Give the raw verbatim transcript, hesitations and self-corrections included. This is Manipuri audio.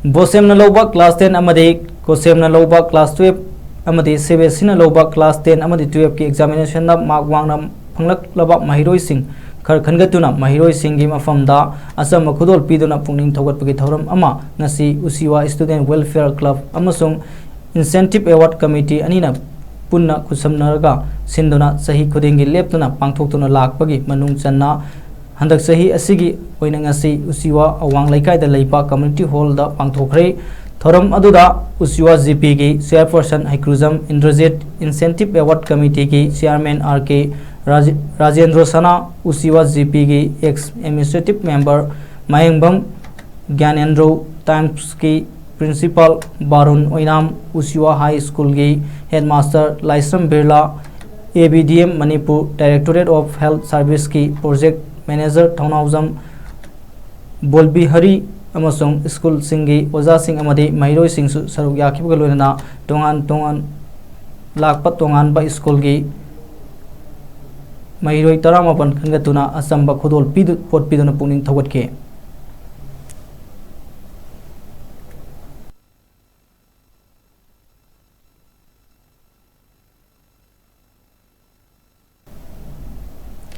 ꯕꯣꯁꯦꯝꯅ ꯂꯧꯕ class ten ꯑꯃꯗꯤ ꯀꯣꯁꯦꯝꯅ ꯂꯧꯕ class twelve ꯑꯃꯗꯤ ꯁꯤ ꯕꯤ ꯑꯦꯁ ꯏꯅ ꯂꯧꯕ class ten ꯑꯃꯗꯤ twelve ꯀꯤ examination ꯗ mark ꯋꯥꯡꯅ ꯐꯪꯂꯛꯂꯕ ꯃꯍꯩꯔꯣꯏꯁꯤꯡ ꯈꯔ ꯈꯟꯒꯠꯇꯨꯅ ꯃꯍꯩꯔꯣꯏꯁꯤꯡꯒꯤ ꯃꯐꯝꯗ ꯑꯆꯝꯕ ꯈꯨꯗꯣꯜ ꯄꯤꯗꯨꯅ ꯄꯨꯛꯅꯤꯡ ꯊꯧꯒꯠꯄꯒꯤ ꯊꯧꯔꯝ ꯑꯃ ꯉꯁꯤ ꯎꯆꯤꯋꯥ Student Welfare Club ꯑꯃꯁꯨꯡ Incentive Award Committee ꯑꯅꯤꯅ ꯄꯨꯟꯅ ꯈꯨꯠꯁꯝꯅꯔꯒ ꯁꯤꯟꯗꯨꯅ ꯆꯍꯤ ꯈꯨꯗꯤꯡꯒꯤ ꯂꯦꯞꯇꯅ ꯄꯥꯡꯊꯣꯛꯇꯨꯅ ꯂꯥꯛꯄꯒꯤ ꯃꯅꯨꯡ ꯆꯟꯅ ꯍꯟꯗꯛ ꯆꯍꯤ ꯑꯁꯤꯒꯤ ꯑꯣꯏꯅ ꯉꯁꯤ ꯎꯆꯤꯋꯥ ꯑꯋꯥꯡ ꯂꯩꯀꯥꯏꯗ ꯂꯩꯕ community hall ꯗ ꯄꯥꯡꯊꯣꯛꯈ꯭ꯔꯦ꯫ ꯊꯧꯔꯝ ꯑꯗꯨꯗ ꯎꯆꯤꯋꯥ G P ꯒꯤ chairperson ꯍꯩꯀ꯭ꯔꯨꯖꯝ ꯏꯟꯗ꯭ꯔꯖꯤꯠ, Incentive Award Committee ꯒꯤ chairman R K ꯔꯥꯖ-, ꯔꯥꯖꯦꯟꯗ꯭ꯔ ꯁꯅꯥ, ꯎꯆꯤꯋꯥ G P ꯒꯤ ex administrative member ꯃꯍꯦꯡꯕꯝ ꯒ꯭ꯌꯥꯅꯦꯟꯗ꯭ꯔꯣ, Times ꯀꯤ principal ꯕꯥꯔꯨꯟ ꯑꯣꯏꯅꯥꯝ, ꯎꯆꯤꯋꯥ High School ꯒꯤ headmaster Laishram Birla, A B D M Manipur Directorate of Health Service ꯀꯤ project manager ꯊꯧꯅꯥꯎꯖꯝ ꯕꯣꯜꯕꯤꯍꯔꯤ ꯑꯃꯁꯨꯡ ꯁ꯭ꯀꯨꯜꯁꯤꯡꯒꯤ ꯑꯣꯖꯥꯁꯤꯡ ꯑꯃꯗꯤ ꯃꯍꯩꯔꯣꯏꯁꯤꯡꯁꯨ ꯁꯔꯨꯛ ꯌꯥꯈꯤꯕꯒ ꯂꯣꯏꯅꯅ ꯇꯣꯉꯥꯟ ꯇꯣꯉꯥꯟ ꯂꯥꯛꯄ ꯇꯣꯉꯥꯟꯕ ꯁ꯭ꯀꯨꯜꯒꯤ ꯃꯍꯩꯔꯣꯏ ꯇꯔꯥꯃꯥꯄꯟ ꯈꯟꯒꯠꯇꯨꯅ ꯑꯆꯝꯕ ꯈꯨꯗꯣꯜ ꯄꯤꯗꯨ-, ꯄꯣꯠ ꯄꯤꯗꯨꯅ ꯄꯨꯛꯅꯤꯡ ꯊꯧꯒꯠꯈꯤ꯫